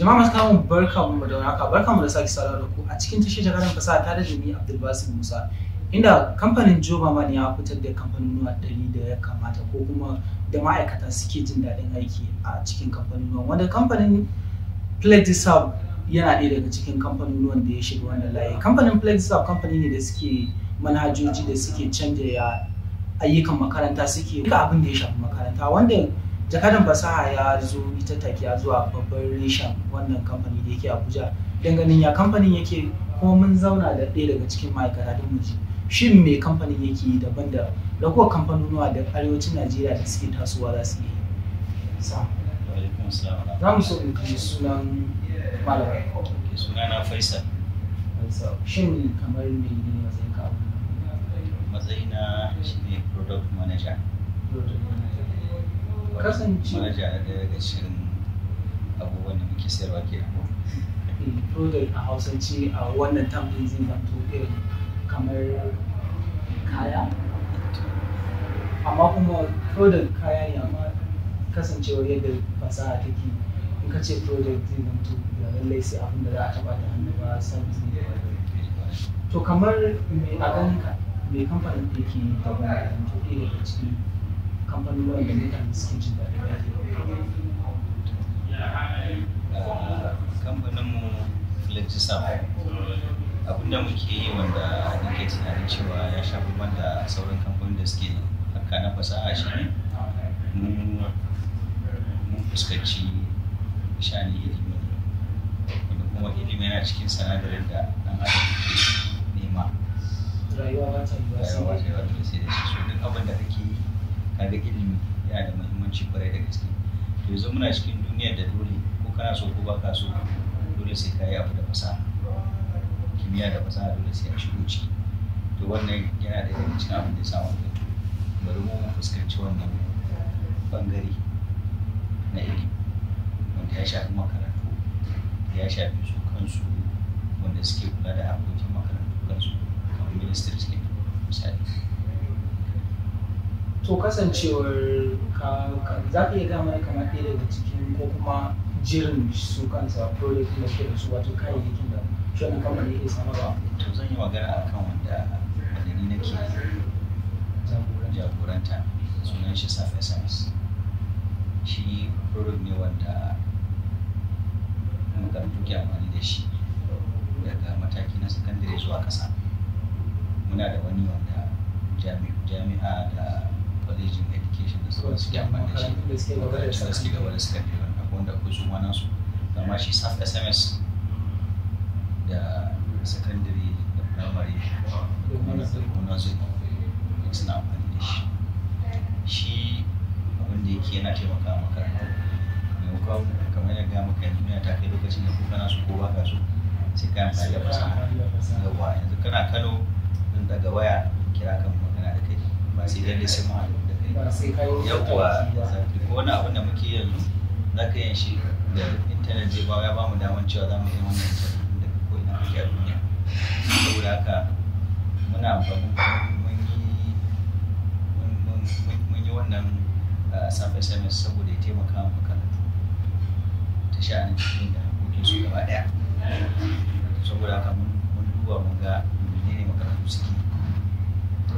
Jama'a masu kallon, barkanmu da warhaka, barkanmu da sake saduwa da ku a cikin tashar Jakadan Fasaha tare da ni, Abdulbasir Musa, inda kamfanin Jobaman ya fitar da kamfanonuwa 100 da ya kamata ko kuma da ma'aikata suke jin daɗin aiki a cikin kamfanonuwan, wanda kamfanin Flexisub yana ɗaya daga cikin kamfanonuwan da ya shiga wannan layi. Kamfanin Flexisub kamfani ne da suke manhajoji da suke canja ya ayyukan makaranta suke, duka abin da ya shafi makaranta, wanda Jakadan Fasaha ya zo ita take ya zuwa babban reshen wannan kamfani da yake Abuja don ganin ya kamfanin yake, kuma mun zauna da ɗaya daga cikin ma'aikata don mu ji shin me kamfanin yake yi daban da ragowar kamfanonuwa da arewacin Najeriya da suke tasowa za su iya yi. Sa. Alaikum salam. Za mu so in ji sunan malam. Okay, sunana Faisal. Shin kamar me ne matsayin ka? Matsayina shine product manager. Product manager. Kasance Manager na ɗaya daga cikin abubuwan da muke sayarwa ke ko? Product a Hausance a wannan term ɗin zai zamto irin kamar kaya, amma kuma product kaya ne, amma kasancewar yadda fasaha take, in ka ce product zai zamto da lallai sai abin da za a taɓa da hannu ba, service ne da wani. To, kamar me a ganin ka, me kamfanin da yake yi daban da zamto ɗaya daga cikin kamfanonuwan da mutane suke jin daɗin aiki? Kamfaninmu Flexisub, abinda muke yi wanda nake tunanin cewa ya sha bamban da sauran kamfanin da suke harka na fasaha shine mun fuskanci sha'anin ilimi, wanda kuma ilimi yana cikin sinadarin da ɗan adam ke nema. Rayuwa ba ta yiwuwa sai rayuwa ta wato sai da shi. So duk abin da kake yi, kaga ilimi yana da muhimmanci kwarai da gaske. To, yanzu muna cikin duniyar da dole, ko kana so ko baka so, dole sai ka yi abu da fasaha, kimiyya da fasaha dole sai a shigo ciki. To, wannan yana ɗaya daga cikin abin da ya samu da to bari mu fuskanci wannan bangare na ilimi wanda ya shafi makarantu, ya shafi su kansu wanda suke kula da harkokin makarantu kansu, kamar ministries ke misali. To, kasancewar ka za ka iya gaya mana kamar ɗaya daga cikin ko kuma jerin su kansa product da ke da su, wato kayayyakin da shi wannan kamfani yake samarwa? To, zan yi magana akan wanda ni nake jagoranta. Jagoranta, sunan shi SAF SMS. Shi product ne wanda makarantu ke amfani da shi daga mataki na sakandare zuwa ƙasa. Muna da wani wanda jami'a da kwalejin education da sauran suke amfani da shi. Makarantun da suke gaba da makarantun da suke gaba da sakandare, wanda akwai wanda akwai su ma nasu, amma shi SAF SMS da sakandare da primary da kuma nursery duk suna amfani da shi. Shi abin da yake yana taimakawa makarantu, maimakon kamar yadda gaya maka, yanzu duniya ta kai lokacin da ko kana so ko baka so sai ka yi amfani da fasaha. Amfani da fasaha. Yawwa, yanzu kana Kano, zan daga waya kira kan magana da kai, ba sai lalle sai mu haɗu da kai. Ba sai ka yi Yawwa. tattaki ba. Exactly. Ko wani abin da muke yanzu za ka yin shi da intanet, zai ba ya ba mu daman cewa za mu yi wannan intanet daga ko ina kake a duniya. Saboda haka muna amfani, mun yi wannan SAF SMS saboda ya taimaka wa makarantu ta sha'anin tafiyar da harkokin su gaba ɗaya. Saboda haka mun duba mun ga menene makarantu suke.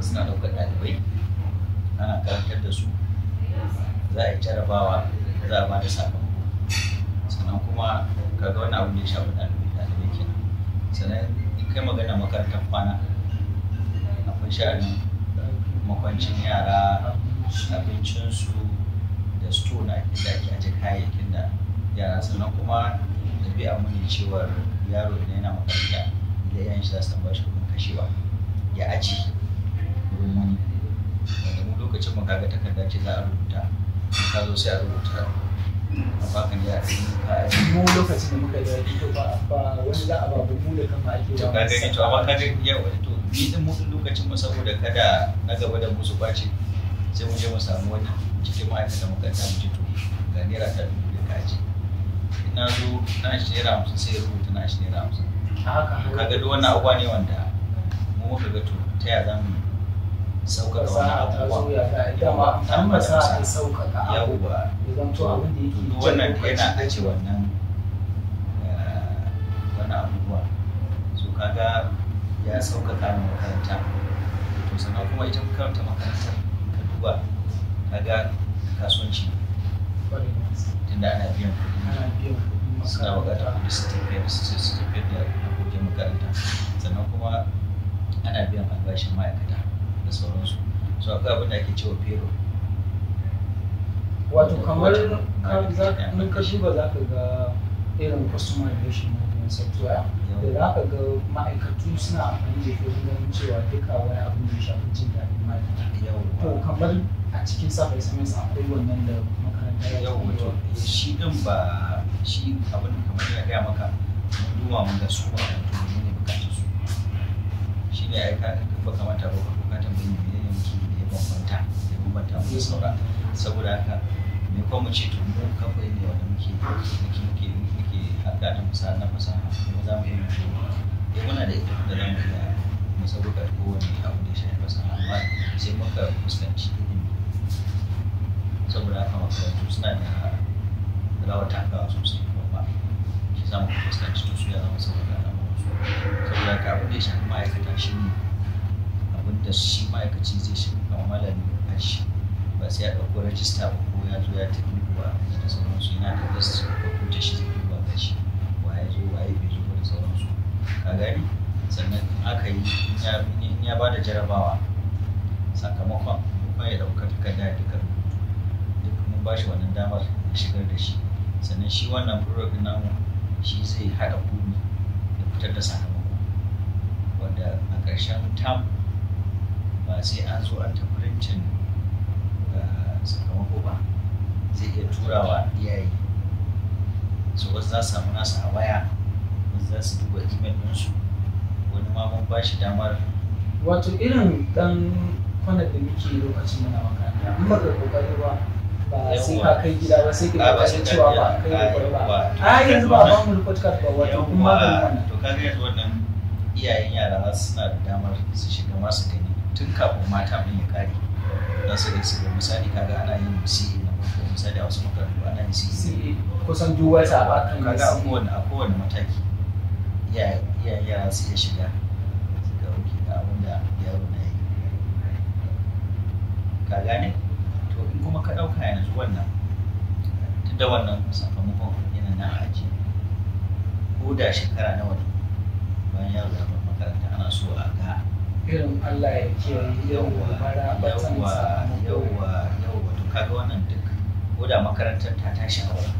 Suna ɗaukar ɗalibai, ana karantar da su, za a yi jarabawa, za a ba da sakamako. Sannan kuma kaga wannan abu da ya shafi ɗalibai kenan. Sannan in kai magana makarantar kwana, akwai sha'anin makwancin yara, abincinsu, da store na inda ake aje kayayyakin da yara. Sannan kuma ɗabi'a mu ne cewar yaro idan yana makaranta, idan iyayen shi za su ba shi kuɗin kashewa ya aje wurin wani, wanda mu lokacin mu kaga takarda ce za a rubuta, in ka zo sai a rubuta a baka ₦100 ka aje. Mu lokacin da muka yi to ba wani za a ba ba, mu da kanmu ake To, ba ka gani, to amma ka ga yawa, to ni din mu din lokacin mu, saboda kada na gaba da mu su kwace, sai mu je mu samu wani cikin ma'aikatan makaranta mu ce, "To, ga naira ta 1000 ka aje." In na zo na shi ₦50, sai ya rubuta na shi ₦50. A haka. Kaga duk wannan abubuwa ne wanda mu muka ga to ta ya za mu sauƙaƙa wannan Fasaha ta zo, abubuwa. ya za a yi dama amfanin fasaha ta sauƙaƙa abu Yawwa. ya zamto abin da yake Duk jan wannan lokaci. yana ace wannan. sauƙaƙa ma makaranta. To sannan kuma ita karanta makarantar ka duba ka ga kasuwanci Kwarai da gaske. tunda ana biyan kuɗi, Ana biyan kuɗin suna buƙatar makaranta. kuɗi su tafiyar da harkokin makaranta, sannan kuma ana biyan albashin ma'aikata da sauransu. So akwai abin da ake cewa payroll. Wato kamar Wata in ka duba za ka ga irin customer relation management software da za ka ga ma'aikatu suna amfani da shi wajen ganin cewa duka wani abin da ya shafi jin daɗin ma'aikata. To Yawwa. kamar a cikin SAP SMS akwai wannan da makaranta ya Yawwa, to shi din ba shi abin kamar na gaya maka, mun duba mun ga su makarantu menene bukatar su. Shi ne ai ka ba kamata ba ko ka tambayi ni menene muke da ya bambanta mu da saura. Saboda haka me kuma mu ce, to mu kamfani ne wanda muke harka ta fasaha na fasaha, kuma za mu iya yin komai. Eh, muna da ita da za mu iya mu sauƙaƙa kowane abu da ya shafi fasaha, amma sai muka fuskanci ilimi. Saboda haka makarantu suna da rawar takawa sosai babba, shi za mu fuskanci to su ya zama sauƙaƙa al'amuran su. Saboda haka abin da ya shafi ma'aikata shi ne abin da shi ma'aikaci zai shiga kamar malami aji, ba sai ya ɗauko rajista ba ko ya zo ya tafi duba aji da sauransu. Yana da list kwamfuta, shi zai duba ga shi waye zo, waye bai zo ba da sauransu, ka gani. Sannan in aka yi in ya ba da jarabawa, sakamakon kuma ya ɗauka takarda ya duka rubutu, duk mun ba shi wannan damar ya shigar da shi. Sannan shi wannan product namu shi zai haɗa komi ya fitar da sakamako, wanda a ƙarshen tam ba sai an zo an ta printing sakamako ba, zai iya turawa iyaye su. Wasu za su samu nasu a waya, wasu za su duba email ɗinsu, wani ma mun ba shi damar. Wato irin dan kwanar da muke lokacin muna makaranta, in baka kokari ba, ba sai ka kai gida ba, sai ka A, ba sai yi ka cewa ba biya. kai A, kokari ba. yawwa. To, A yanzu ba a wannan- ba mu report card ba, wato kun maganin wannan. To kaga yanzu wannan iyayen yara za su suna da damar su shiga masu gani tun kafin mata ɗin ya kare, za su ga su ga misali kaga ana yin CA na farko, misali a wasu makarantu ana yin CA. CA kusan duk wata a kan Kaga a kowane mataki iyayen yara su iya shiga su ga, okay, ga abin da yaro na yi, ka gane. To in kuma ka ɗauka yanzu wannan, tunda wannan sakamakon yana nan a ajiye, ko da shekara nawa ne bayan yaro ya bar makaranta ana so a ga Irin Allah ya kiyaye irin gobara, batan yawwa sakamako. Yawwa, to kaga wannan duk ko da makarantar ta tashi a wurin,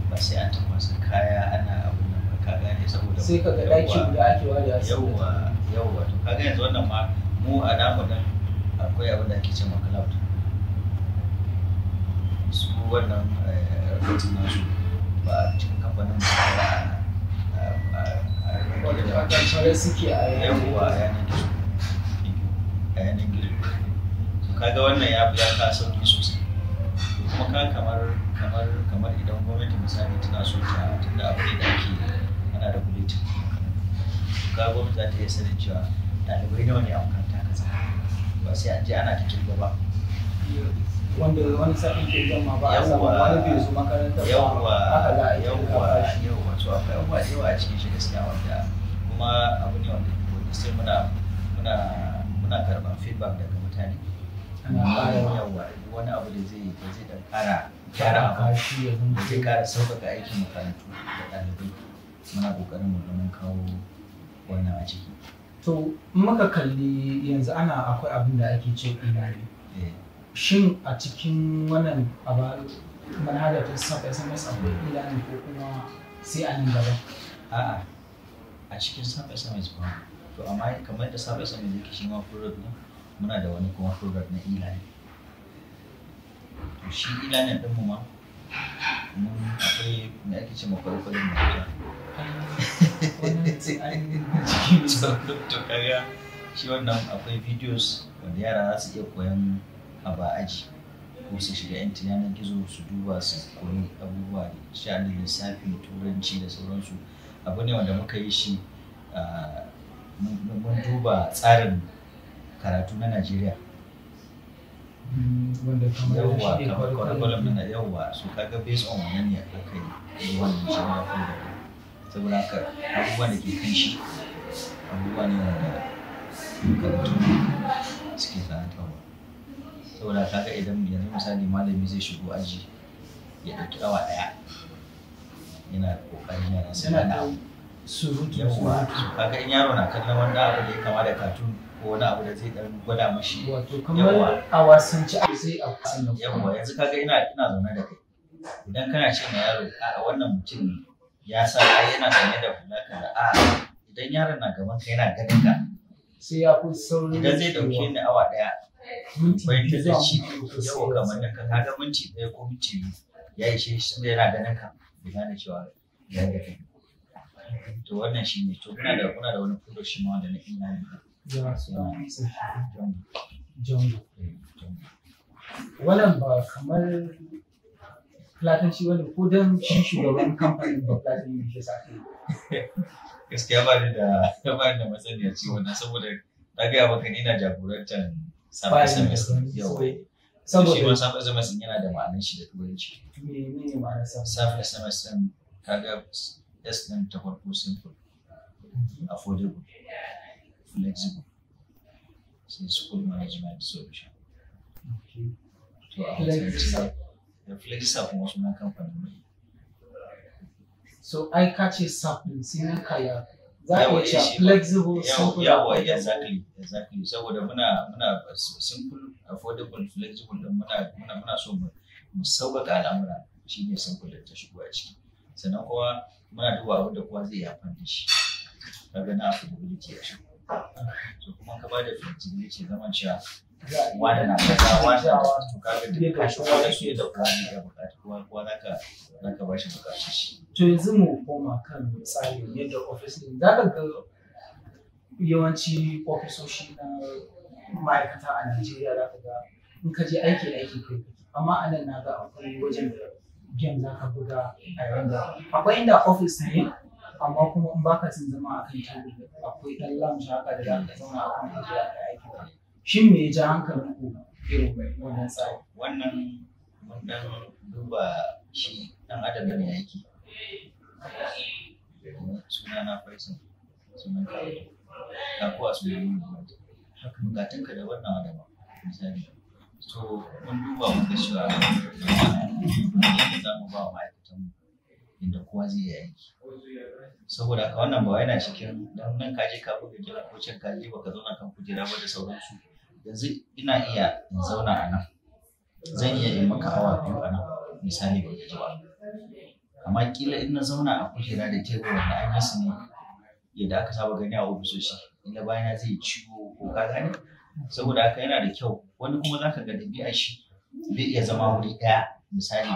ba sai an tafasa kaya ana abun nan ba, ka gane, saboda Sai ka ga daki guda ake ware a Yawwa, to kaga yanzu wannan ma mu a namu dan akwai abin da ake ce ma cloud. Su wannan rahoton nasu ba a cikin kamfanin ba a Wato a kankare suke a yawwa, a yanar gizo, a yanar gizo. To kaga wannan ya ka sauki sosai. To kuma ka kamar idan gwamnati misali tana so ta, tunda abu ne da ake ana regulating makarantu, to kaga gwamnati za ta iya sanin cewa ɗalibai nawa ne a makaranta kaza, ba sai an je ana ta kirga ba. Wanda wani sa'in ke ma ba a samu, wani bai zo makaranta ba, haka za a yi Yawwa, yawwa, to akwai abubuwa da yawa a cikin shi gaskiya, wanda kuma abu ne wanda sai muna karɓar feedback daga mutane. Ana ƙara Yawwa, wani abu da zai dan ƙara gyara abu kashi ya zama da zai ƙara sauƙaƙa aikin makarantu da ɗalibai, muna ƙoƙarin mu ga mun kawo wannan a ciki. To in muka kalli yanzu ana akwai abin da ake ce e-learning. Shin a cikin wannan manhaja ta SAP SMS akwai e-learning ko kuma sai a nan gaba? A'a, a cikin SAP SMS ba. To amma kamar da SAP SMS yake shi ma product ne, muna da wani kuma product na e-learning. To shi e-learning ɗinmu ma mun akwai me ake ce ma curriculum manager. Wannan sai an yi bincike. To kaga shi wannan akwai videos wanda yara za su iya koyan abu a aji, ko su shiga yan yanar gizo su duba su koyi abubuwa sha'anin lissafi, turanci da sauransu. Abu ne wanda muka yi shi, mun duba tsarin karatu na Najeriya. Wanda kamar Yawwa, shi ne kamar curriculum curriculum. na, yawwa. So kaga based on wannan ne aka yi wannan shi ma product. Saboda haka abubuwan da ke kan shi Abubuwa ne wanda makarantu suke karantarwa. Saboda kaga idan yanzu misali malami zai shigo aji ya ɗauki awa ɗaya yana ƙoƙarin yara su Yana gane da abu. surutu. Yawwa, Surutu. so kaga in yaro na kallon wani abu da ya kama da cartoon ko wani abu da zai ɗan gwada mashi. Wato kamar a wasance a sai a sanya. Yawwa, yanzu kaga ina zaune da kai. Idan kana ce ma yaro a'a wannan mutum ne ya sa ai yana sanye da hula kaza, a'a idan yaron na gaban ka yana ganin ka, Sai ya fi saurin idan zai ɗauke ni awa ɗaya minti fahimtar 2 da zuwa shi minti 3 sai yawa ya kamar sani. ka kaga minti 1 ko minti 2 ya ishe shi tunda yana ganin ka bai gane cewa ya ga kai. To wannan shi ne. To muna da wani product shi ma wanda na ina ne. Ya suna sa Jango. Jango. Eh, Jango. Wannan ba kamar Fulatanci wani ko don shi shugaban kamfanin ba Fulatani ne shi yasa aka yi? Gaskiya ba ni da masaniya ce wannan, saboda na gaya maka ni na jagorantar SAP Bayan SMS. da Yawa. Shi Saboda ma SAP SMS din yana da ma'anar shi da turanci. Menene ma'anar sa? SAP SMS din, kaga S din ta farko simple, affordable, flexible, sai school management solution. To a hausance da Flexi kuma sunan kamfanin mai. So ai ka ce SAP din sai na kaya za a Yawa, iya cewa shi ba. flexible, simple, Yawa, affordable. Exactly, saboda muna simple, affordable, flexible din muna so mu sauƙaƙa al'amura, shine simple da ta shigo a ciki. Sannan kuma muna duba abin da kowa zai yi amfani da shi, kaga na affordability ya shigo. So kuma ka bada flexibility, zaman cewa Za a iya wani na kaza, wani na kaza, to kaga duk ka Yadda shigo kowa da su yake yadda kowa zai iya buƙata, kowa zaka ba shi buƙatar shi. To yanzu mu koma kan tsarin yadda ofis din. Za ka ga yawanci ofisoshi na ma'aikata a Najeriya, za ka ga in ka je aiki, aiki kai kake. Amma a nan na ga akwai wajen da game za ka buga a yayin da akwai inda ofis ne, amma kuma in baka son zama a kan tebur akwai ɗan lounge haka da za ka zauna a kan kujera ka yi aiki. Shin me ya ja hankalin ku irin wannan tsari? Wannan mun dan duba shi dan adam ne aiki. Suna na Faisal, sunan ka ka ko a sunan mu bukatun ka daban, nawa daban misali. So mun duba mun ga cewa yadda za mu ba wa ma'aikatan mu inda kowa zai yi aiki. Saboda haka wannan ba wai yana cikin dan nan ka je ka buga kira ko can ka je baka zauna kan kujera ba da sauransu. Yanzu ina iya in zauna a nan, zan iya in maka awa 2 a nan misali ban gaji ba. Amma kila in na zauna a kujera da tebur wanda an yi su ne yadda aka saba gani a ofisoshi, inda bayana zai ciwo ko ka gane. Saboda haka yana da kyau. Wani kuma zaka ga ɗabi'ar shi bai iya zama wuri ɗaya misali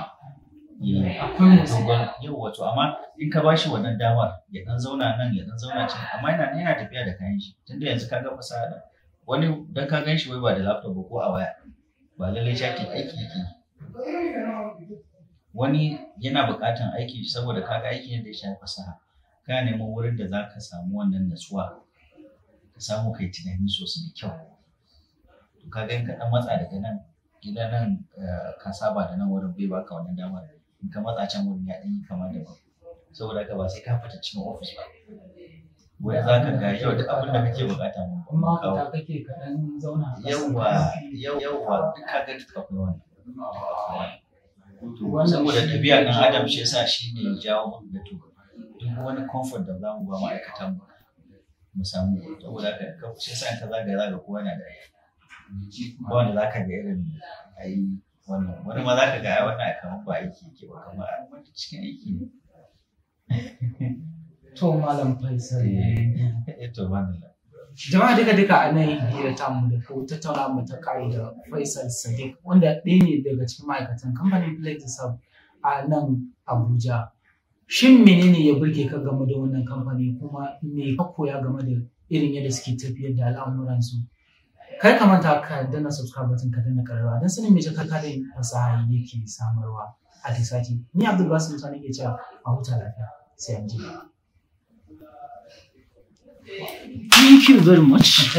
ya Akwai motsi. dogon yau wato, amma in ka bashi wannan damar ya dan zauna nan, ya dan zauna can, amma yana nan yana tafiya da kayan shi, tunda yanzu ka ga fasaha da wani dan ka gan shi wai ba da laptop ba ko a waya, ba lallai chatting aiki yake yi. Wani yana buƙatan aiki saboda kaga aiki ne da ya shafi fasaha, kana neman wurin da za ka samu wannan natsuwa, ka samu kai tunani sosai da kyau. To kaga in ka dan matsa daga nan gida nan, ka saba da nan wurin bai baka wannan damar, in ka matsa can wurin ya ɗan yi kama daban. Saboda haka ba sai ka fita cikin ofis ba, wai za ka ga yau duk abin da kake buƙata mun In ma kawo. fita kake ka ɗan zauna a ƙasa. Yawwa, yawwa, duk kaga duk akwai wannan, duk akwai wannan. To Wannan saboda shi ɗabi'a ne ɗan jawo- adam, shi yasa shi ne ya jawo muka ga to duk wani comfort da za mu ba ma'aikatan mu mu samu. Saboda haka shi yasa in ka zagaya za ka ga kowa na da ba wanda za ka ga irin ai wannan, wani ma za ka ga ai wannan ai kamar ba aiki yake ba, kamar ai wani cikin aiki ne. To Malam Faisal. Eh, to madalla. Jama'a, duka duka a nan hira ta mu da ko tattauna mu ta kare da Faisal Sadiq, wanda ɗaya ne daga cikin ma'aikatan kamfanin Plexisub a nan Abuja. Shin menene ya burge ka game da wannan kamfani, kuma me ka koya game da irin yadda suke tafiyar da al'amuransu? Kar ka manta ka danna subscribe button, ka danna ƙararrawa don sanin me jakar da fasaha yake samarwa a duk sati. Ni Abdulbasir Musa nake cewa a huta lafiya, sai an jima. Thank you very much.